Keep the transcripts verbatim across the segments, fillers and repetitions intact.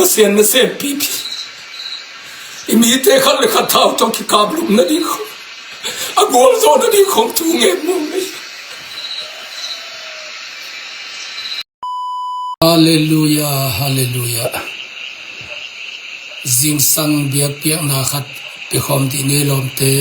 Pasian nasem pipi, i mite khat le khat thau tawh kikaplum nading khong, a gualzawh nading khong thu ngen mawk hi. Halleluia, halleluia. Zingsang biakpiakna khat piakhawm dih ni lawmte.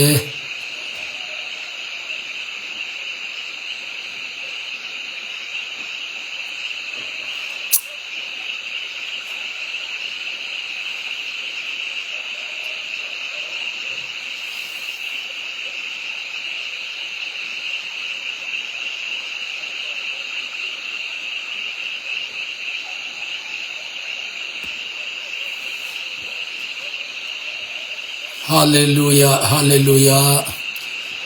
Halleluia, halleluia.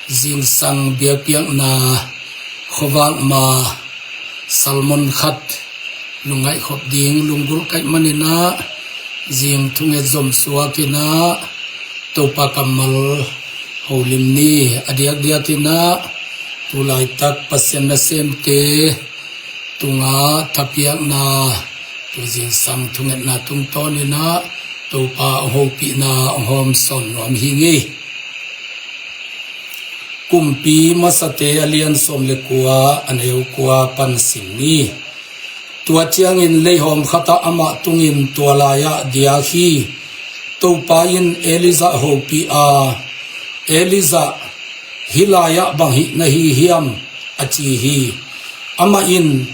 Zingsang biakpiakna khuavak ma salmon khat lungngaih khop ding lunggulh kaih maninah zing thunget zom suakinah Topa kammal holim ni. A diakdiakinah tulaitak Pasian nasemte tunga thapiakna, tu zingsang thungetna tungtawninah Topa hong hopihna hong hawmsawn nuam hi ngei. Kumpi Masate a lian sawm le kua, a neu kua pan sim ni. Tua ciangin leihawm khatah amah tungin tua lai-ah diak hi. Topa in Elijah hopih a, Elijah, hih lai-ah bang hih na hi hiam? A ci hi. Amah in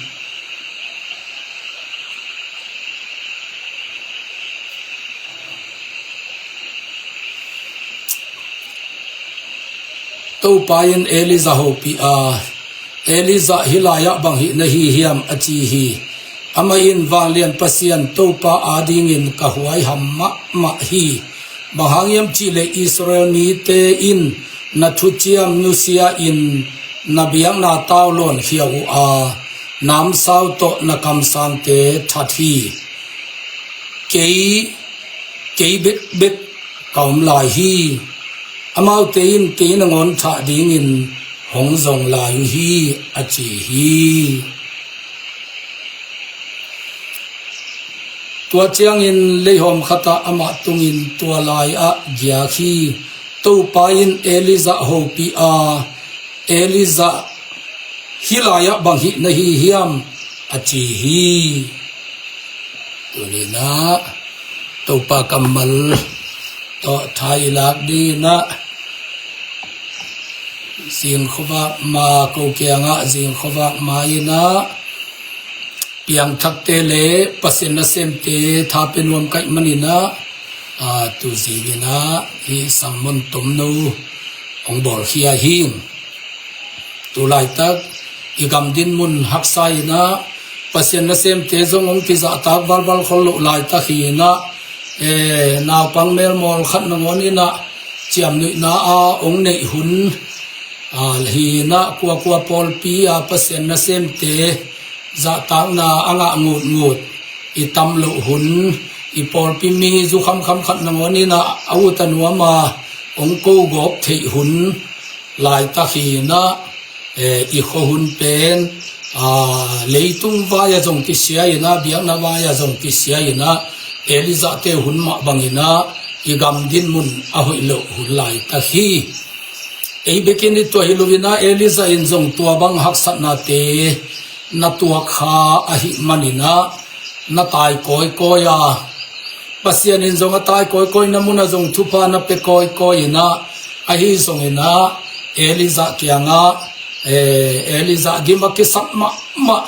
Topa in Elijah hopih a, Elijah, hih lai-ah bang hih na hi hiam? A ci hi. Amah in, Vanglian Pasian Topa adingin ka huaiham mahmah hi. Bang hang hiam cihleh Israel mite in na thuciam nusia-in na biakna tau lawnkhia uh a, namsau tawh na kamsangte that hi. Kei, kei bekbek ka om lai hi. Amaute in kei nangawn thah dingin hong zong lai uh hi, a ci hi. Tua ciangin leihawm khatah amah tungin tua lai-ah giak hi. Topa in Elijah hopih a, Elijah, hih lai-ah bang hih na hi hiam? A ci hi. Tuninah Topa kammal tawh tha i lak dinginah zing khuavak ma, ko kiangah zing khuavak ma inah piangthakte le Pasian nasemte tha pia nuam kaih maninah, a, tu zinginah hih sermon tomno hong bawlkhia hing. Tu laitak i gam dinmun haksa inah Pasian nasemte zong hong kizahtak valval khol loh laitak hi inah, e, naupang melmawl khat nangawn inah ciamnuihna a hong neih hun, a, hi inah kuakua pawlpi a Pasian nasemte zahtakna a ngah ngutngut i tam loh hun, i pawlpi mi zu khamkham khat nangawn inah a ut a nuam a hong ko gawp theih hun laitak hi inah, eh, i khuahun pen, ah, leitung vai-ah zong kisia inah, biakna vai-ah zong kisia inah, Elijah-te hun mah bang inah i gam dinmun a hoih loh hun laitak hi. Ei bekin i tuah hi lo inah Elijah in zong tua bang haksatnate na tuak kha ahih maninah na tai kawikawi a, Pasian in zong a tai kawikawina munah zong thupha na pia kawikawi inah, ahi zonginah Elijah kiangah, eh, Elijah gim a kisap mahmah.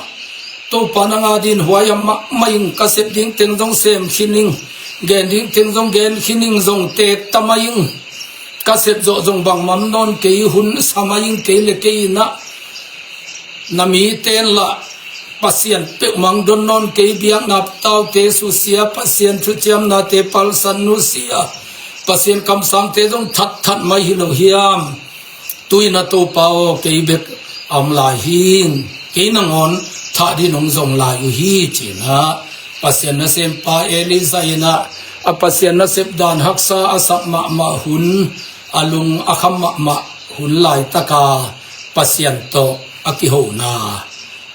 Topa nang adin huaiham mahmah ing, ka sep ding teng zong sem khin ing, gen ding teng zong gen khin ing, zong teek ta mai ing. Ka sep zawh zong bangmah om nawn kei, hun sa mai ing kei le kei inah. Na mite in lah Pasian peuhmah hong don nawn kei, biakna taute susia, Pasian thuciamnate palsan nusia, Pasian kamsangte zong thatthat mai hi lo hiam? Tu inah Topa aw, kei bek a om lai hing, kei nangawn thah din hong zong lai uh hi, ci inah Pasian nasempa Elijah inah a Pasian nasep dan haksa a sap mahmah hun, a lung a kham mahmah hun laitaka Pasian tawh a kihona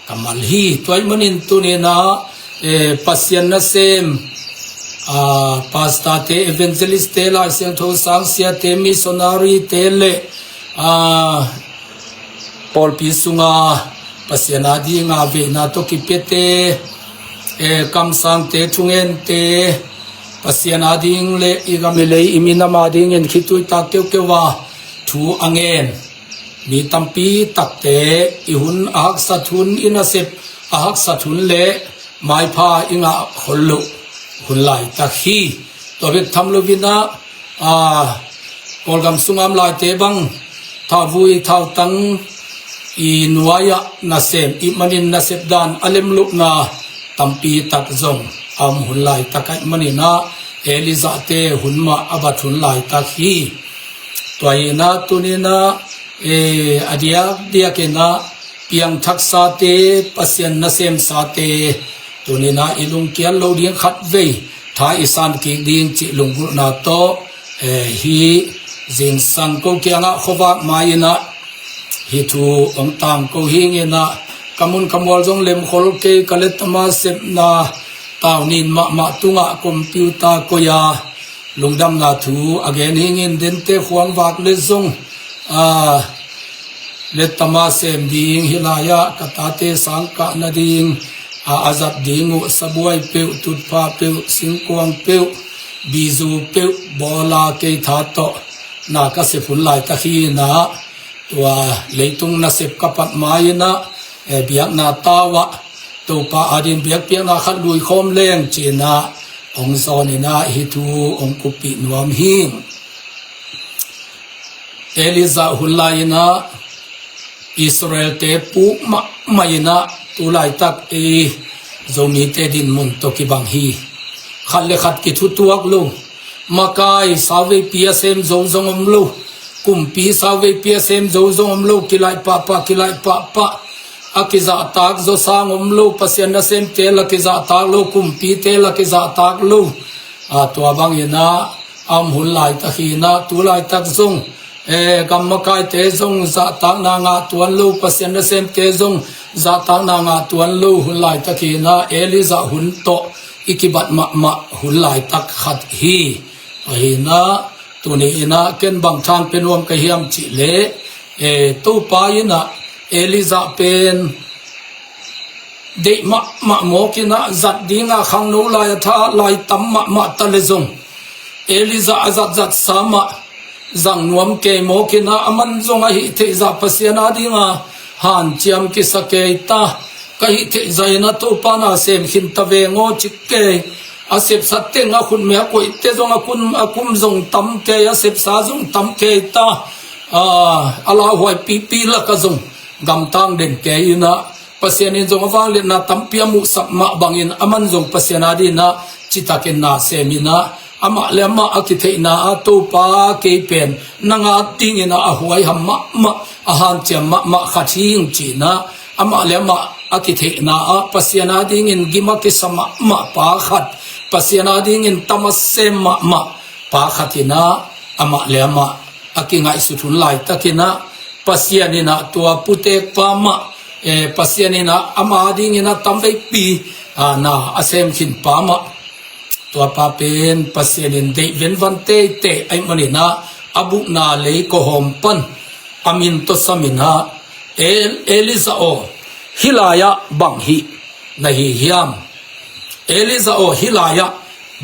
kammal hi. Tua ahih manin tuninah, eh, Pasian nasem Aa, pastor te, evangelist te, Lai Siangtho sang siate, missionary te le, aa, pawlpi sunga Pasian adinga veina tawh kipiate, e, kamsangte, thungente, Pasian ading le i gam i lei i minam adingin khitui tak keuhkeuh a thu a ngen mi tampi takte, i hun a haksat hun, i nasep a haksat hun le maipha i ngah khol loh hun laitak hi. Tua bek tham loinah, aa, Kawlgam sungah om laite bang thauvui thautang i nuai-ah nasem ih manin nasep dan a lemlohna tampi tak zong a om hun laitak ahih maninah Elijah te hun mah a bat hun laitak hi. Tua hinah tuninah, e, a diakdiakinah piangthaksate, Pasian nasemsate, tuninah i lungkiat lo ding khatvei tha i san kik ding cih lunggulhna tawh, e, hih zingsang ko kiangah khuavak mai-inah hih thu hong tangko hi inginah, ka mun ka mual zong lemkhol kei, ka lettama sepna tau nin mahmah tungah computer koi-a lungdamna thu a gen hi ingin, dente khuang vak le zong, aa, lettama sem ding, hih lai-ah ka tate sang kah nading, aa, a zat ding uh sabuai peuh, tutphah peuh, singkuang peuh, bizu peuh, bawla kei tha tawh na ka sep hun laitak hi inah, tua leitung nasep ka pat mai-inah, e, biakna tau-ah Topa adin biakpiakna khat lui khawm leng ci-inah hong zawn inah hih thu hong kuppih nuam hi. Elijah hun lai-inah Israel-te puk mahmah inah tu laitak ei Zomite dinmun tawh kibang hi. Khat le khat kithutuak lo, makai sauveipi a sem zo zong om lo, kumpi sauveipi a sem zo zong om lo, kilaih pahpah, kilaih pahpah. A kizahtak zawsang om lo, Pasian nasemte la kizahtak lo, kumpite la kizahtak lo. A, tua banginah a om hun laitak hinah tu laitak zong, e, gam makaite zong zahtakna ngah tuan lo, Pasian nasemte zong zahtakna ngah tuan lo hun laitak hinah Elijah hun tawh i kibat mahmah hun laitak khat hi. Ahinah tuni inah ken bang thang pe nuam ka hiam cihleh, e, Topa inah Elijah pen deih mahmah mawk inah zat dinga khangno lai a tha lai tam mahmah ta le zong, Elijah a zatzatsa mah zang nuam kei mawk inah, aman zong a hih theihzah Pasian adinga hanciam kisa kei ta, ka hih theihzah inah Topa na sem khin ta veng aw ci kei. A sepsa teng a khutme a koihte zong a kum, a kum zong tam kei, a sepsa zong tam kei ta. A, a lauhuai pipi lakah zong gamtang den kei inah, Pasian in zong a vangliatna tampi a muhsak mah bangin aman zong Pasian adinah citakin na sem inah, amah le amah a kitheihna ah Topa, kei pen nang adinginah a huaiham mahmah, a hanciam mahmah khat hi ing ci-inah, amah le amah a kitheihna ah Pasian adingin gim a kisa mahmah pa khat, Pasian adingin tam a sem mahmah pa khat inah amah le amah a kingaihsut hun laitakinah Pasian inah tua putekpa mah, e, Pasian inah ama dinginah tamveipi, a, na a sem khinpa mah, tuapa pen Pasian in deih venvan teitei ahih maninah a bukna lei kawhawm pan a min tawh saminah, El-, Elijah aw, hih lai-ah bang hih na hi hiam? Elijah aw, hih lai-ah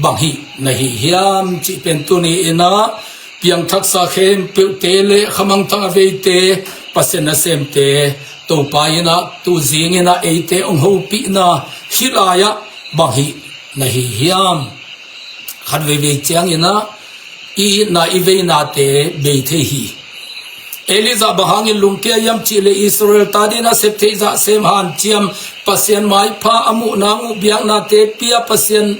bang hih na hi hiam cih pen tuni inah piangthaksa khempeuhte le khamangthang a veite, Pasian nasemte, Topa inah tuzing inah eite hong hopihna hih lai-ah bang hih na hi hiam? Khat veivei cianginah i itna i veinate bei thei hi. Elijah bang hangin lungkia hiam cihleh Israel ta dinah sep theihzah sem hanciam, Pasian maipha a muhna muh biaknate pia, Pasian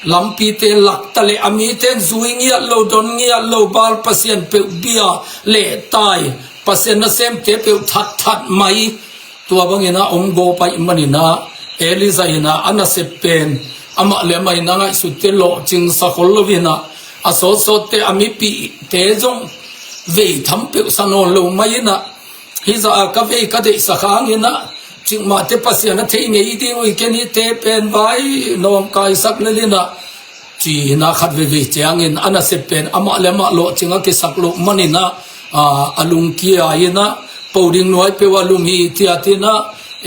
lampite lakta le a mite in zui ngiat lo, don ngiat lo, Baal pasian peuh bia leh tai, Pasian nasemte peuh thatthat mai. Tua bangin a om gawp ahih manin ah Elijah in ah a nasep pen amah le amah in a ngaihsutte lawhcingsa khol loin ah a sawtsawtte a mipihte zong vei tham peuhsa nawn lo mai in ah, hih zah a ka vei ka deihsak hangin ah cikmahte Pasian a thei ngei ding uh hi, ken hihte pen vai nawngkaisak lel in ah ci-in ah khat veivei ciangin a nasep pen amah le amah lawhcing a kisak loh manin ah, aa, a lungkia in ah, po ding nuai peuh a lum hithiat in ah,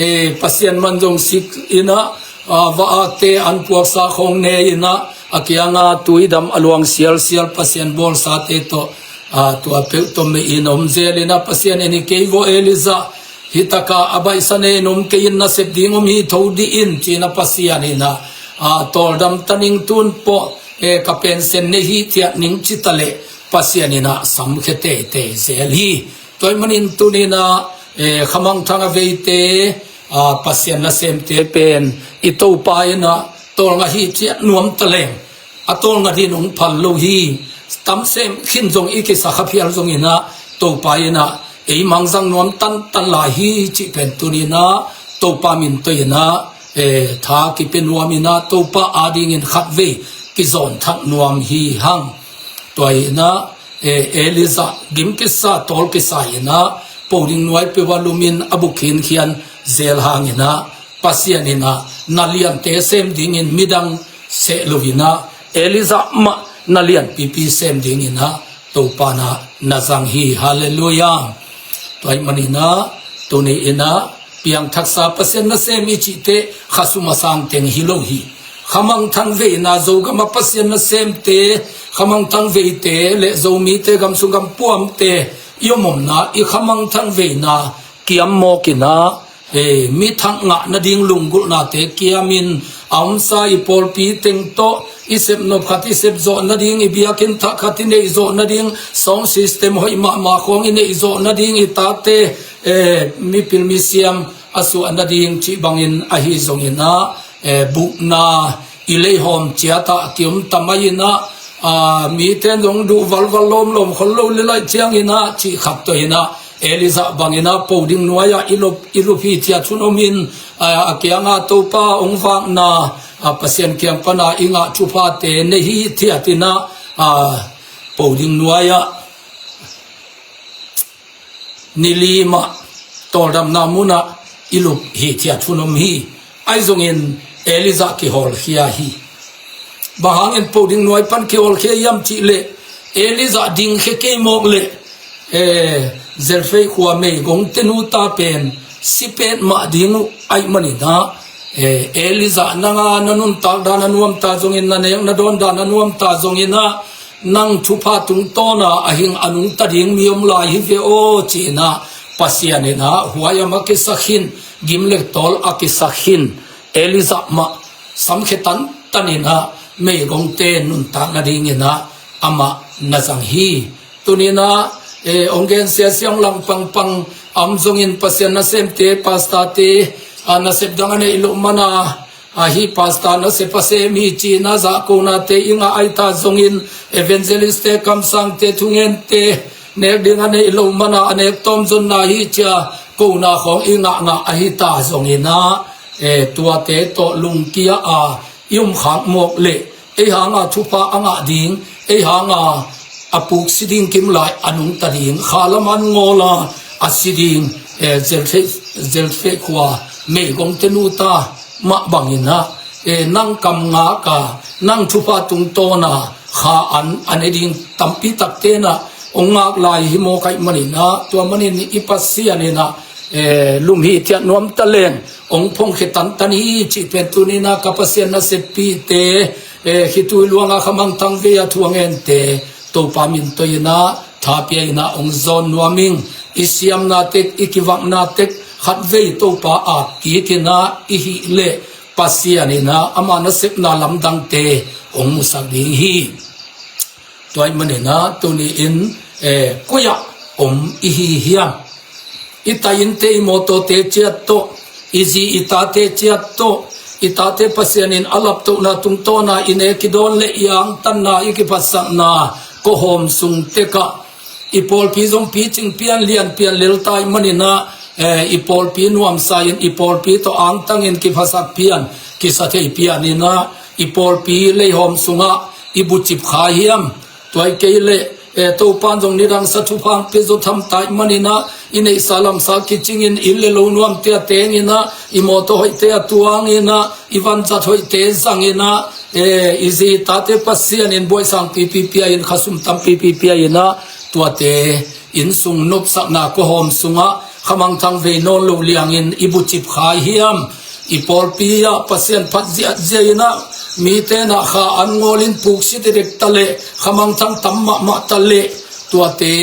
ee, Pasian man zong sik in ah, aa, va-akte an puaksa khawng ne in ah, a kianga tuidam a luang sialsial Pasian bawlsate tawh, aa, tua peuh tawh mei in om zel in ah, Pasian en hi kei vaw Elijah, hi taka a baihsa nei in om kei in, nasep ding om hi, tho dih in, ci-in ah Pasian in ah, aa, tawldam ta ning, tun pawh, ee, ka pension nei hithiat ning, ci ta leh Pasian in ah samkhia teitei zel hi. Tua ahih manin tuni in ah, ee, khamangthang a veite, aa, Pasian nasemte pen i Topa in ah tawlnga hithiat nuam ta leng, a tawlnga ding hong phal lo hi. Tam sem khin zong i kisa kha phial zong in ah, Topa in ah ei mangzang nuam tantan lai hi cih pen tuni in ah Topa min tawh in ah, ee, tha kipia nuam in ah, Topa adingin khat vei kizawn thak nuam hi hang. Tua in ah, ee, Elijah gim kisa, tawl kisa in ah, po ding nuai peuh a lum in a bu khinkhian zel hang in ah, Pasian in ah na liante sem dingin midang seh lo in ah, Elijah mah na lianpipi sem ding in ah Topa in ah na zang hi. Halleluiah. Tua ahih manin ah tuni in ah piangthaksa Pasian nasem i cihte khasum a sang teng hi lo hi. Khamangthang veina, Zogam a Pasian nasemte, khamangthang veite le Zomite, gamsung gampuamte i om omna, i khamangthang veina kiam mawk in ah, ee, mi thak ngah nading lunggulhnate kiam in, a omsa i pawlpi teng tawh i sepnop khat i sep zawh nading, i biakinn thak khat i neih zawh nading, sound system hoih mahmah khawng i neih zawh nading, i tate, ee, mipil misiam a suah nading cih bangin ahi zong in ah, ee, bukna, i leihawm ciat ah kiom ta mai in ah, aa, mite in zong duh valval lawmlawm khol lo leh laih ciang in ah, cih khat tawh in ah, Elijah bang in ah po ding nuai ah i lup, i lup hithiat hun om in, aa, a kianga Topa hong vakna, aa, Pasian kiang pan a i ngah thuphate nei hithiat in ah, aa, po ding nuai ah ni li mah tawldamna mun ah i lup hithiat hun om hi. Ahi zongin Elijah kihawlkhia hi. Bang hangin po ding nuai pan kihawlkhia hiam cih leh, Elijah dingkhia kei mawk leh, ee, Zarephath khua meigongte nuta pen si petmah ding uh ahih manin ah, ee, Elijah, nang a na nuntak dan a nuam ta zongin, na nek na dawn dan a nuam ta zongin ah, nang thupha tungtawn a a hing a nungta ding mi om lai hi ve aw, ci-in ah Pasian in ah huaiam a kisak khin, gim le tawl a kisak khin Elijah mah samkhia tantan in ah meigongte nuntak nadingin ah amah na zang hi. Tuni in ah, ee, hong gen siasia, hong lang pangpang a om zongin, Pasian nasemte, pastorte, aa, nasep dang a neih loh man a, aa, hih pastor nasep a sem hi ci-in ah zahkonate i ngah ahih ta zongin, evangelistte, kamsangte, thungente, nek ding a neih loh man a, a nek tawm zonna hi ci-a kona khawng i ngahngah ahih ta zongin ah, ee, tuate tawh lungkia a i om khak mawk leh, ei hang a thupha a ngah ding, ei hang a a puk si ding kim lai a nungta ding, kha lam an ngawl a a si ding, ee, Zarephath, Zarephath khua meigongte nuta mah bangin ah, ee, nang kam ngak a, nang thupha tungtawn a kha an a ne ding tampi takte in ah hong ngak lai hi mawk ahih manin ah, tua manin i Pasian in ah, ee, lum hithiat nuam ta leng hong phongkhia tantan hi cih pen tuni in ah ka Pasian naseppihte, ee, khitui luang a khamangthang vei a thu a ngente, Topa min tawh in ah tha pia in ah hong zawn nuam ing. I siamna tek, i kivakna tek khat vei Topa ap kik in ah i hih leh, Pasian in ah ama nasepna lamdangte hong musak ding hi. Tua ahih manin ah tuni in, ee, koi ah om i hi hiam? I ta innte, i mawtawte ciat tawh, i zi i tate ciat tawh, i tate Pasian in a laptohna tungtawn a i nek i dawn leh i angtanna, i kiphatsakna, kawhawm sung tek ah, i pawlpi zong picing pian, lian pian lel ta ahih manin ah, ee, i pawlpi nuamsa in, i pawlpi tawh angtang in kiphasak pian, kisa thei pian in ah, i pawlpi leihawm sungah i bucip kha hiam? Tua ahih kei leh, Eh, Topa'n zong nidang sa thupha hong pia zo tham ta ahih manin ah, i neihsa lamsa kicingin, inn le lo nuamte a tengin ah, i mawtaw hoihte a tuangin ah, i vanzat hoihte zangin ah, eh, i zi i tate Pasian in buaisang pipi pia in, khasum tam pipi pia in ah, tuate innsung nopsakna kawhawm sungah khamangthang vei nawn lo liangin i bucip kha hiam? I pawlpi ah Pasian phat ziahziah in ah, mite in ah kha an ngawlin puksi dekdek ta leh, khamangthang tam mahmah ta leh, tuate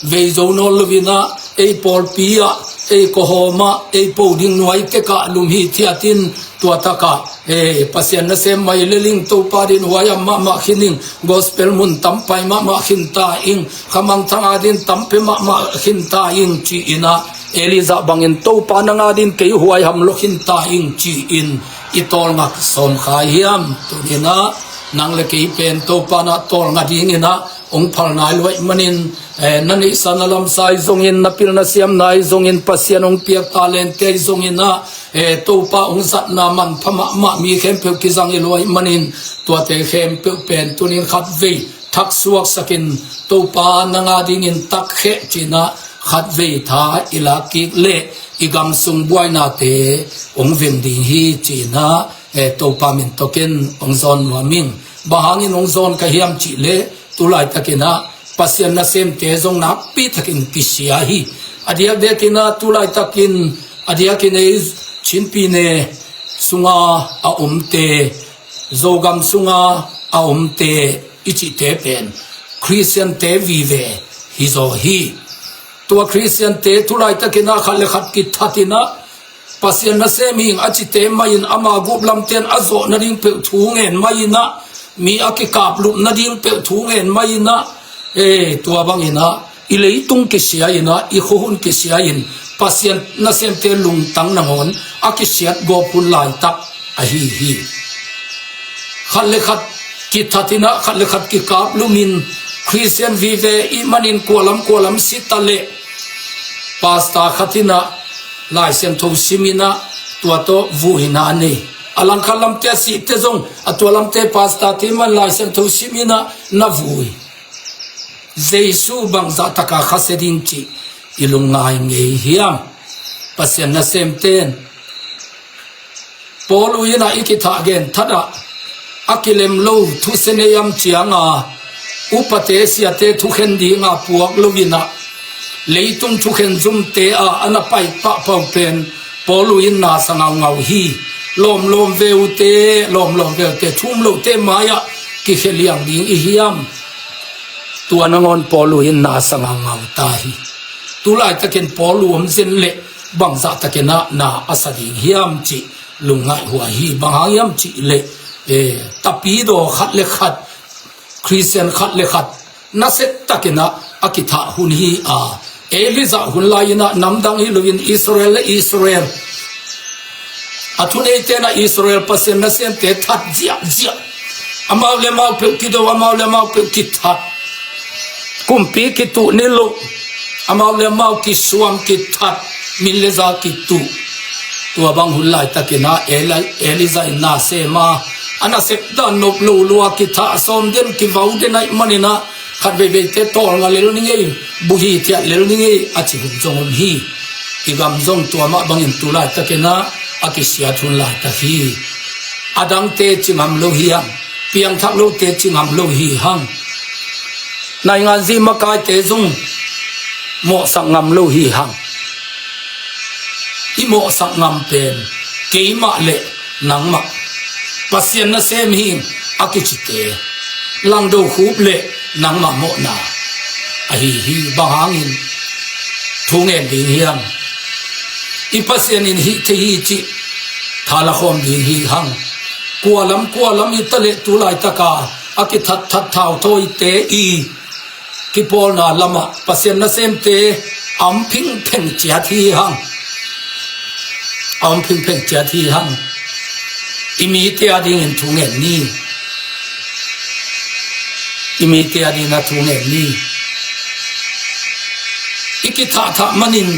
vei zo nawn lo in ah, ei pawlpi ah, ei kawhawm ah, ei po ding nuai kekah lum hithiat in, tua takah, eh, Pasian nasem mai le ling, Topa dingin huaiham mahmah khin ing, gospel mun tam pai mahmah khin ta ing, khamangthang a dingin tam pia mahmah khin ta ing ci-in ah, Elijah bangin Topa nang a dingin kei huaiham lua khin ta ing ci-in i tawlnga sawm kha hiam? Tuni-in ah nang le kei pen Topa in ah tawlnga dingin ah hong phal nai lo ahih manin, eh, na neihsa na lamsa ahi zongin, na pil na siamna ahi zongin, Pasian hong piak talente ahi zongin ah, eh, Topa hong zatna manpha mahmah mi khempeuh kizang hi lo ahih manin, tuate khempeuh pen tuni-in khatvei thak suaksakin, Topa nang a dingin takkhe ci-in ah khatvei tha i lak kik leh, i gam sung buainate hong veng ding hi ci-in ah, eh, Topa min tawh ken hong zawn nuam ing. Bang hangin hong zawn ka hiam cih leh, tu laitakin ah Pasian nasemte zong nakpi takin kisia hi. A diakdiakin ah tu laitakin, a diakin ei Chin Pyine sunga a omte, Zogam sunga a omte i cihte pen Khristiante vive hi zaw hi. Tua Khristiante tu laitakin ah khat le khat kithat in ah, Pasian nasem hi ing a cite mah in, ama gup lamte in a zawh nading peuh thu ngen mah in ah, mi a kikaplup nading peuh thu ngen mah in ah, eh, tua bangin ah i leitung kisia in ah, i khuahun kisia in, Pasian nasemte lungtang nangawn a kisiat gawp hun laitak ahi hi. Khat le khat kithat in ah, khat le khat kikaplumin, Khristian vive i hih manin kua lam kua lam si ta leh, pastor khat in ah Lai Siangtho sim in ah, tua tawh vuina a nei. A langkhat lamte a sihte zong, a tua lamte pastor te mah in Lai Siangtho sim in ah na vui. Jesu bangzah taka khasia ding cih i lungngai ngei hiam? Pasian nasemte in Paul uh in ah i kithah genthat ah, a kilem lo thusia nei am cianga, upate siate thukhen dinga puak lo in ah, leitung thukhen zumte a a na pai pahpah uh pen Paul uh in na sa ngaungau hi. Lawmlawm veute, lawmlawm veute, thum lote mai-ah kikhia liang ding i hiam? Tua nangawn Paul uh in na sa ngaungau ta hi. Tu laitakin Paul uh om zen leh bangzah takin ah na a sa ding hiam cih lungngaih huai hi. Bang hang hiam cih leh, eh, tapidaw khat le khat, Khristian khat le khat nasep takin ah a kithah hun hi a, Elijah hun lai-in ah namdang hi loin Israel le Israel, a thuneite in ah Israel Pasian nasemte that ziahziah. Amau le amau peuh kido, amau le amau peuh kithat. Kumpi kituh ni lo, amau le amau kisuam kithat, min le za kituh. Tua bang hun laitakin ah Eli-, Elijah in na sem a, a nasep dan nop lo lua, kithah sawm den, kivau den ahih manin ah, khat veiveite tawlnga lel ni ngei, buhi thiat lel ni ngei a ci hun zong om hi. I gam zong tua mah bangin tu laitakin ah a kisiat hun laitak hi. A dangte ci ngam lo hi hang, piangthak lote ci ngam lo hi hang. Nainganzi makaite zong mawhsak ngam lo hi hang. I mawhsak ngam pen keimah le nangmah, Pasian nasem hi ing a kicite, Langdo Khup le nangmah mawhna ahi hi. Bang hangin thu ngen ding hiam? I Pasian in hih thei hi cih thala khawm ding hi hang. Kua lam kua lam hi ta leh tu laitaka a kithatthat thauthawite i kipawlna lamah Pasian nasemte a om phingpheng ciat hi hang. A om phingpheng ciat hi hang. I mite a dingin thu ngen ni. I mite a dingin a thu ngen ni. I kithahthah manin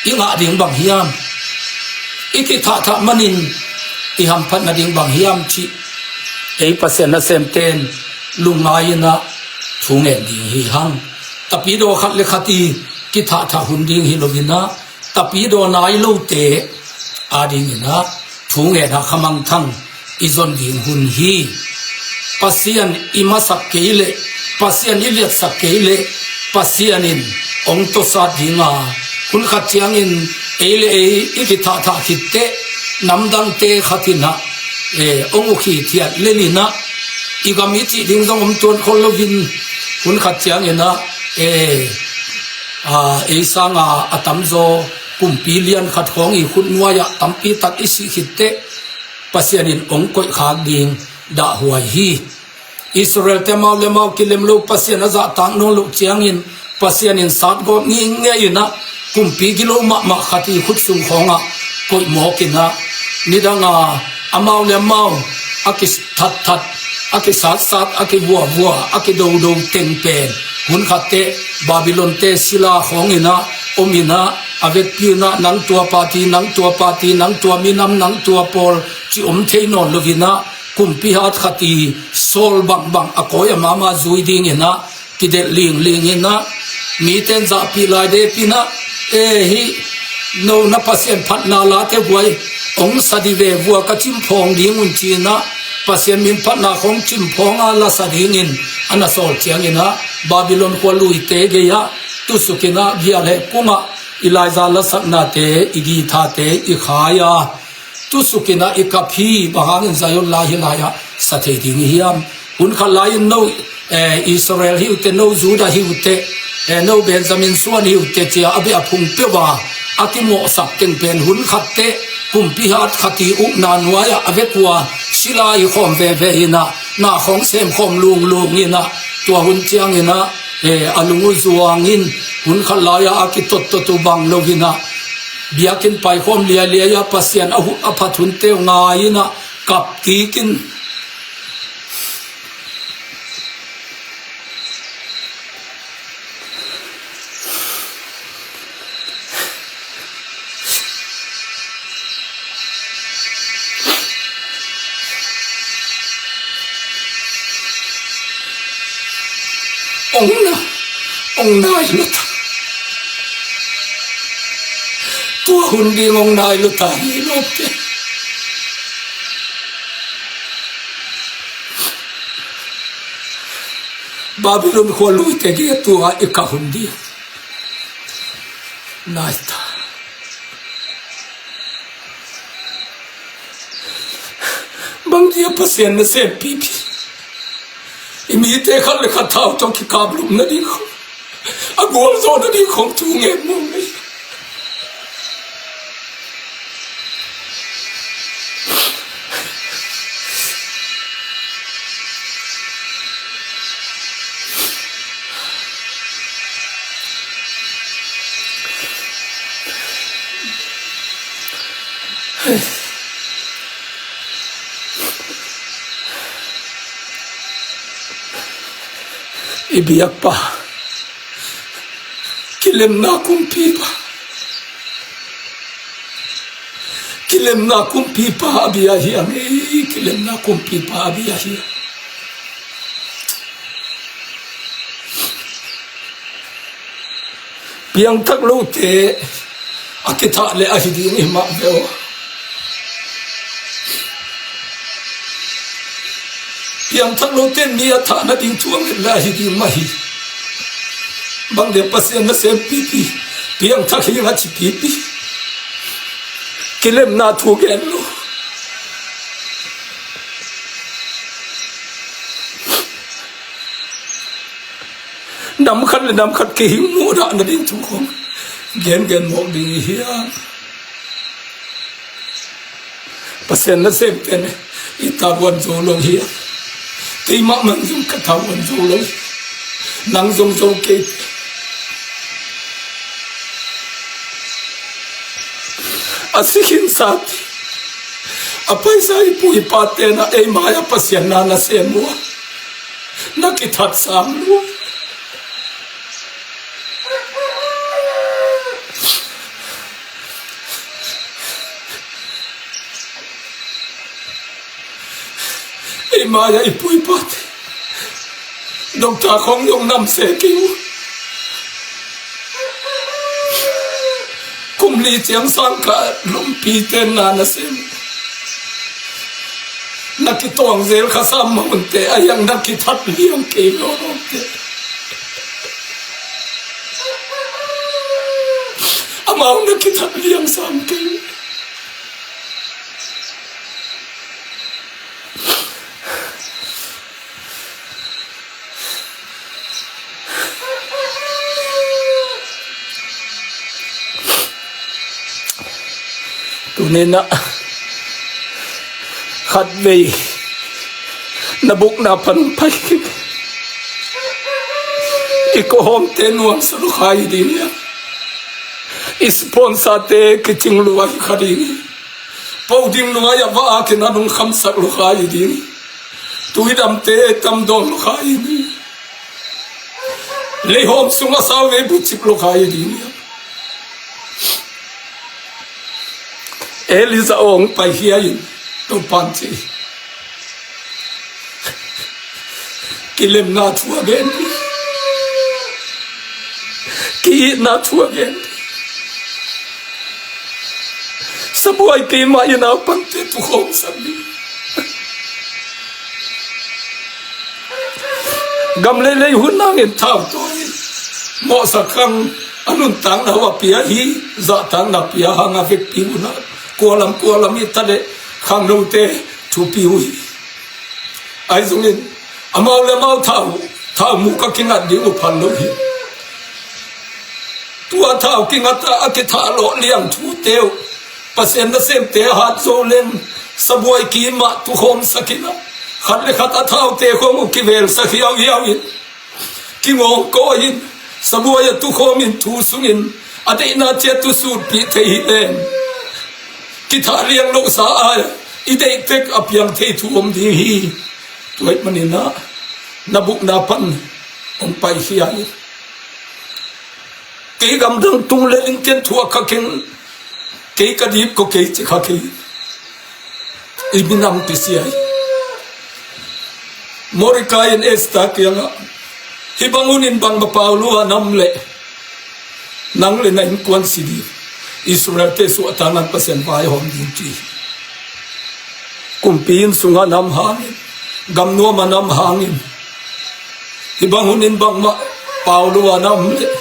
i ngah ding bang hiam? I kithahthah manin i hamphat nading bang hiam cih ei Pasian nasemte in lungngai-in ah thu ngen ding hi hang. Tapidaw khat le khat i kithahthah hun ding hi loinah, tapidaw nai lote adinginah thu ngenah khamangthang i zon ding hun hi. Pasian i masak kei leh, Pasian i liatsak kei leh, Pasian in hong tawsat dinga, hun khat ciangin ei le ei i kithahthah khitteh, namdangte khatinah, eh, hong ukhi thiat lelinah, i gam i cih ding zong om tuan khol loin, hun khat cianginah, eh, ah, ei sanga a tamzaw kumpi lian khat khawng i khut nuai-ah tampi tak i sih khitteh, Pasian in hong koihkhak ding dahhuai hi. Israel-te amau le amau kilem lo, Pasian a zahtak nawn loh ciangin, Pasian in satgawp ngingei inah, kumpi gilo mahmah khat i khut sung khawngah koihmawk inah, nidanga amau le amau a kithatthat, a kisatsat, a kivuavua, a kidodo teng pen, hun khatteh Babylon-te sila khawng inah om inah, a vekpi inah nang tua party, nang tua party, nang tua minam, nang tua pawl ci om thei nawn loinah, kumpi hat khat i sawl bangbang a kawi a mama zui dinginah kidelh lingling inah, mite in zahpih lai depinah, eh, hih no na Pasian phatna late guai hong sa dih ve, vua ka cimphawng ding un, ci-inah Pasian min phatna khawng cimphawng a lasa dingin a na sawl cianginah, Babylon khua luite gei-ah tusukinah gialheh kungah i laiza lasaknate, i githate i khai a, tusukinah i kap hi. Bang hangin Zion lai hih lai-ah sa thei ding i hiam? Hun khat lai-in no, eh, Israel hi uh teh, no Judah hi uh teh, eh, no Benjamin suan hi uh teh, ci-a a beh a phung peuh a a kimawhsak teng pen, hun khatteh kumpi hat khat i ukna nuai-ah a vekua sila i khawm veve inah, na khawng sem khawm lunglung inah, tua hun cianginah, eh, a lung uh zuangin, hun khat lai-ah a kitottot uh bang loinah, biakinn paikhawm liailiai-ah Pasian a hu-, a phat hunte uh ngai inah kap kikin, ong na, ong nai lo ta. Tua hun ding ong nai lo ta hi lo te. Babylon khua luite gei-ah tua i kah hun ding nai ta. Bang dia Pasian nasem pipi i mite khat le khat thau tawh kikaplum nading khawng, a gualzawh nading khawng thu ngen mawk ngei. I biakpa, kilemna kumpipa, kilemna kumpipa a bia hi a ngei, kilemna kumpipa a bia hi a. Piangthak lote a kithah le ahi ding hi mah ve aw. Piangthak lote mi a thah nading thu a nget le ahi ding mah hi. Bang dia Pasian nasem pipi, piangthak hi a ci pipi. Kilemna thu gen lo. Nam khat le nam khat kihing muhdah nading thu khawng gengen mawk ding i hiam? Pasian nasemte in i tavuan zo lo hiam? Keimah man zong ka tavuan zo lo hi. Nang zong zo kei. A si khinsa, a paisa i pu i pate na ei mai-ah Pasian na na sem uh a, na kithat sang lua. Ei mai-ah i pu i pate Doctor khong zong nam se kei uh. Kum li ciang sang ka lompi ten na na sem. Na kituang zel kha sam ma hun te a yang na kithat liang kei lo lo te. Amau na kithat liang sam kei. Tuni na khat vei na bukna pan pai kik. I kohawmte nuam sa lukha i ding ia. I sponsor te kicing luai kha ding. Po ding luai a va a kin a nung khamsak lukha i ding. Tuidamte tamdawn lukha i ding. Leihawm sung a sau vei bucip lukha i ding ia. Elijah ong pai hiai in Topan ci. Kilemna thu a gen. Ki-itna thu a gen. Sabuai keimah i naupangte tukhawm sak ding. Gam leilei hun nangin thau tawi mawhsak khang a nuntakna uh a pia hi. Zahtakna pia hang a vekpi hun a kualam kualam i ta leh khangnote thupi uh hi. Ahi zongin amau le amau thau, thau muk a kingat ding uh phal lo hi. Tua thau kingat a a kithahlawh liang thute uh Pasian nasemte a hat zo leng sabuai kimah tukhawm sakin a khat le khat a thaute khong uh kivelsak hiauhiau in kingawngkawi in sabuai a tukhawm in thu sungin a deihna ciat tu sutpih thei hi leng kithah liang lohsa a i deih tek a piang thei thu om ding hi. Tuai manin ah na bukna pan hong pai hiai. Kei gamdang tung le in ken thuak kha keng. Kei ka dip ko kei ci kha kei. I minam pisiai. Mordecai in Esther kiangah hih bang hun in bang ba pau lua nam leh nang le na innkuan si ding. Israel te suahtakna Pasian vaihawm ding ci. Kumpi inn sungah nam hangin gamnuam a nam hangin hih bang hun in bangmah pau lua nam leh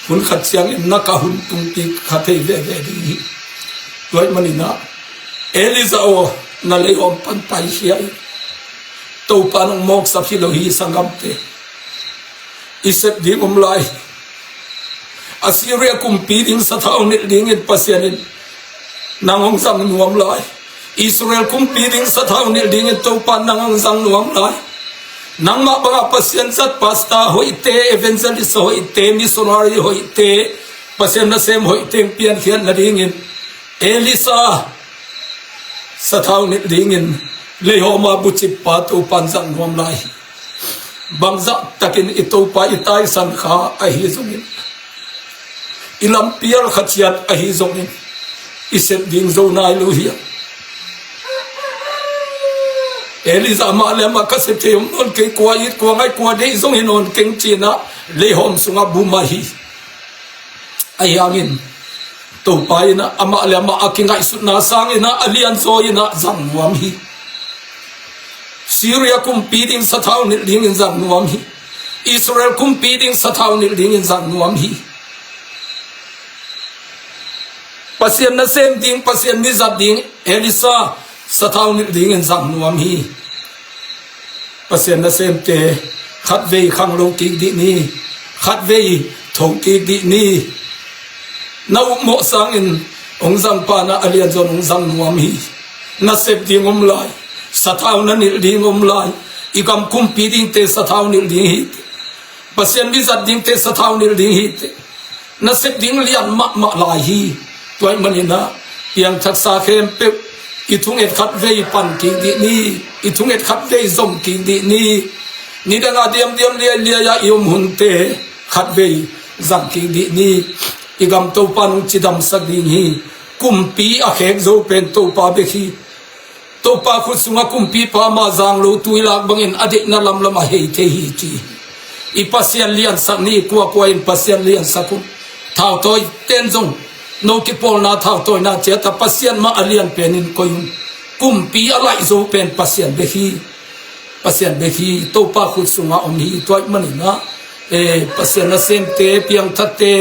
hun khat ciangin na ka hun tungpi kha thei veve ding hi. Tuai manin ah Elijah aw na leihawm pan pai hiai. Topa nong mawksak hi lo hi sanggamte. I sep ding om lai. Assyria kumpi ding sathau nilh dingin Pasian in nang hong zang nuam lai. Israel kumpi ding sathau nilh dingin Topa nang hong zang nuam lai. Nangmah bangah Pasian zat pastor hoihte, evangelist hoihte, missionary hoihte, Pasian nasem hoihte piankhiat nadingin Elisha sathau nilh dingin leihawm a bucip pa Topan zang nuam lai. Bangzah takin i Topa i taisan kha ahi zongin i lampial kha ciat ahi zongin i sep ding zo nai lo hiam? Elijah amah le amah ka sep thei om nawn kei, kua it kua ngai kua deih zong hi nawn keng ci-in ah leihawm sungah bum ahi. Ahi hangin Topa in ah amah le amah a kingaihsutna sangin ah a lianzaw in ah zang nuam hi. Syria kumpi ding sathau nilh dingin zang nuam hi. Israel kumpi ding sathau nilh dingin zang nuam hi. Pasian nasem ding, Pasian mizat ding Elisha sathau nilh dingin zang nuam hi. Pasian nasemte khatvei khanglo kik dih ni, khatvei tho kik dih ni. Na upmawh sangin hong zang pa na a lianzawn hong zang nuam hi. Na sep ding om lai, sathau na nilh ding om lai. I gam kumpi dingte sathau nilh ding hi. Pasian mizat dingte sathau nilh ding hi. Na sep ding lian mahmah lai hi. Tuai manin ah piangthaksa khempeuh i thunget khatvei pan kik dih ni. I thunget khatvei zom kik dih ni. Nidang a diamdiam liailiai ah i om hunte khatvei zang kik dih ni. I gam Topa nong cidamsak ding hi. Kumpi a khek zo pen Topa bek hi. Topa khut sungah kumpipa mah zang lo tuilak bangin a deihna lamlam a hei thei hi ci hi. I Pasian liansak ni, kuakua in Pasian liansak un. Thautawi ten zong no kipawlna thautawina ciat a Pasian mah a lian penin koih un. Kumpi a laih zo pen Pasian bek hi. Pasian bek hi. Topa khut sungah om hi. Tua ahih manin ah, eh, Pasian nasemte, piangthakte,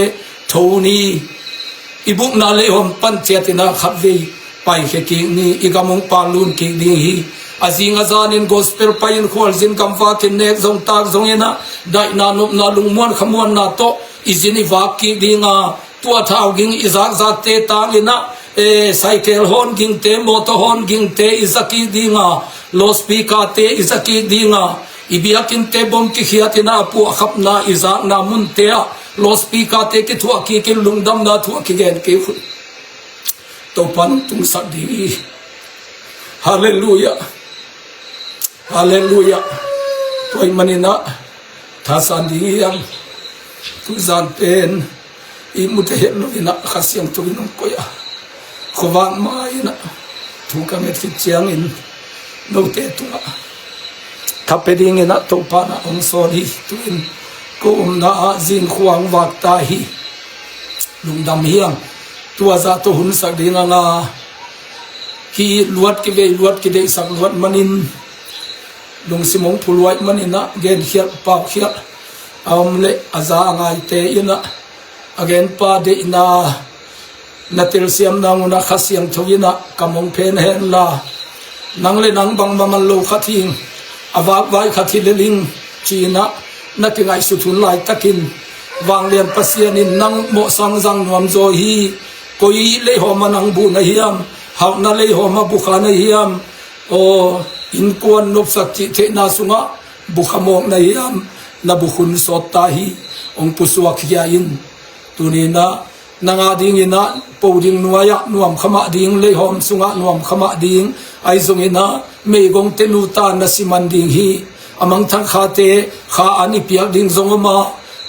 tho ni. I bukna leihawm pan ciatin ah khatvei paikhia kik ni. I gam hong pallun kik ding hi. A zing a zanin gospel pai-in khualzin gamvakin nek zong tak zongin ah daihna nopna lungmuan khamuanna tawh i zin i vak kik ding a, tua thau ging i zakzakte tangin ah, eh, saikel hawn gingte, mawtaw hawn gingte i za kik ding a, loudspeaker-te i za kik ding a, i biakinnte bom kikhiatin ah a puahkhapna i zakna munte ah loudspeaker-te kithuah kikin lungdamna thuah kigen kik uh. Topa nong tungsak ding hi. Halleluiah. Halleluiah. Tua ahih manin ah thasan ding hi hang. Tuzan pen ihmu thei het loin ah Kha Siangtho in hong koih a, khuavak mai-in ah thu ka nget khit ciangin note tungah tha pia dingin ah Topa in ah hong sawl hi. Tu-in ko omna ah zingkhua hong vak ta hi. Lungdam hi hang. Tua zah tawh hunsak ding hang a, hih luat kivei luat kideihsak luat manin lungsim hong phulua ahih manin ah genkhialh paukhialh a om leh a za a ngaite in ah a genpa deihna na telsiamna ngun ah Kha Siangtho in ah kam hong phen hen la, nang le nang bangmah man lo khat hing, a vakvai khat hi lel ing ci-in ah na kingaihsut hun laitakin, Vanglian Pasian in nang mawhsang zang nuam zaw hi. Koi leihawm ah nang bu na hiam? Hauhna leihawm ah bu kha na hiam? Aw, innkuan nopsak cih theihna sungah bu kha mawk na hiam? Na bu khun sawt ta hi. Hong pusuak khia in. Tuni-in ah nang a dingin ah po ding nuai-ah nuam kha mah ding, leihawm sungah nuam kha mah ding, ahi zongin ah meigongte nu ta na si man ding hi. A mangthang khate kha an i piak ding zong om a,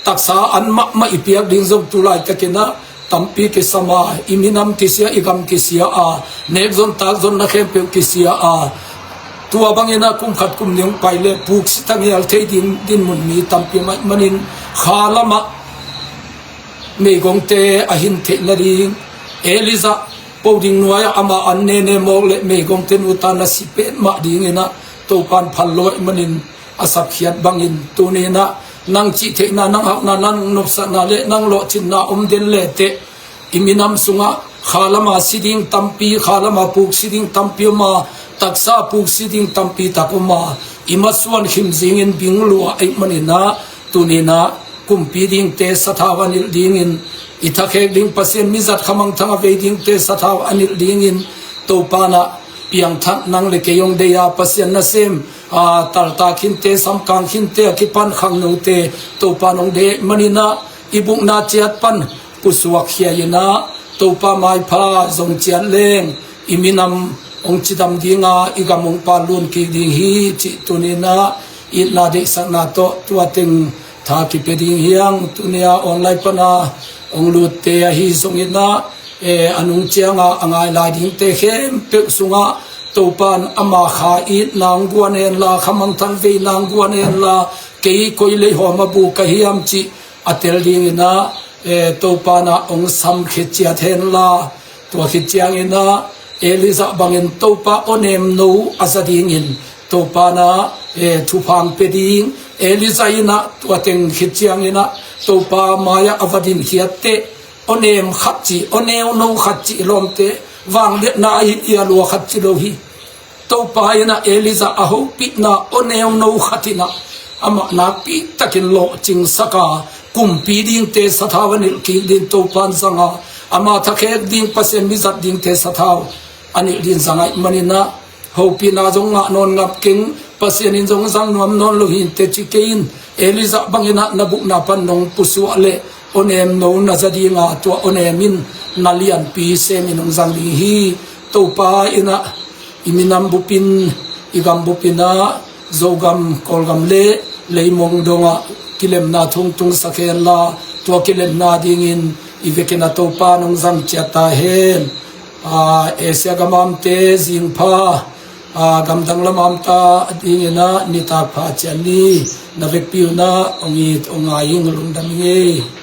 taksa an mahmah i piak ding zong tu laitakin ah tampi kisam a, i minam kisia, i gam kisia a, nek zon tak zonna khempeuh kisia a, tua bangin ah kum khat kum nih hong pai leh puksi tanghial thei ding dinmun mi tampi om ahih manin kha lamah meigongte a hin theih nading, Elijah po ding nuai-ah ama an nene mawk leh meigongte nu ta na si petmah dingin ah Topa in phal lo ahih manin a sapkhiat bangin tuni-in ah nang cih theihna, nang hauhna, nang nopsakna le nang lawhcinna om den leteh i minam sungah kha lama si ding tampi, kha lama puksi ding tampi om a, taksa puksi ding tampi tak om a, i masuan khim zingin bing lua ahih manin ah tuni-in ah kumpi dingte sathau a nilh dingin, i thakhek ding Pasian mizat khamangthang a vei dingte sathau a nilh dingin Topa in ah piangthak nang le kei hong deih a, Pasian nasem, a, taltak khinte, samkang khinte a kipan khangnote Topa in hong deih ahih manin ah i bukna ciat pan pusuak khia-in ah Topa maipha zong ciat leng i minam hong cidam ding a, i gam hong pallun kik ding hi cih tuni-in ah itna deihsakna tawh tua teng tha kipia ding hi hang. Tuni-a online pana hong lutte ahi zongin ah, eh, a nung cianga a ngai lai dingte khempeuh sungah Topa in ama kha itna hong guan hen la, khamangthang veina hong guan hen la, kei koi leihawm a bu ka hiam cih a tel dingin ah, eh, Topa in ah hong samkhia ciat hen la. Tua khit ciangin ah Elijah bangin Topa awnemno a za dingin Topa in ah, eh, thupha hong pia ding. Elijah in ah tua teng khit ciangin ah Topa mai-ah a va dinkhiat teh awnem khat ci, awneuno khat ci lawmte, vangliatna a hi, a lua khat ci lo hi. Topa in ah Elijah a hopihna awneuno khat in ah amah nakpi takin lawhcingsak a, kumpi dingte sathau a nilh kik ding Topa in zang a, ama thakhek ding Pasian mizat dingte sathau a nilh ding zang ahih manin ah hopihna zong ngah nawn ngap keng, Pasian in zong zang nuam nawn lo hi inteh ci kei in. Elijah bangin ah na bukna pan nong pusuah leh awnemno na za ding a, tua awnem in na lianpi semin hong zang ding hi. Topa in ah i minam bupin, i gam bupin ah Zogam, Kawlgam le leimong dongah kilemna thu hong tungsak hen la, tua kilemna dingin i vekin ah Topa in hong zang ciat ta hen. A, Asia gam a omte zingpha, a, gamdang lam a omte dingin ah nitak pha ciat ni. Na vekpi un ah hong it hong ngai ing, lungdam ing ei.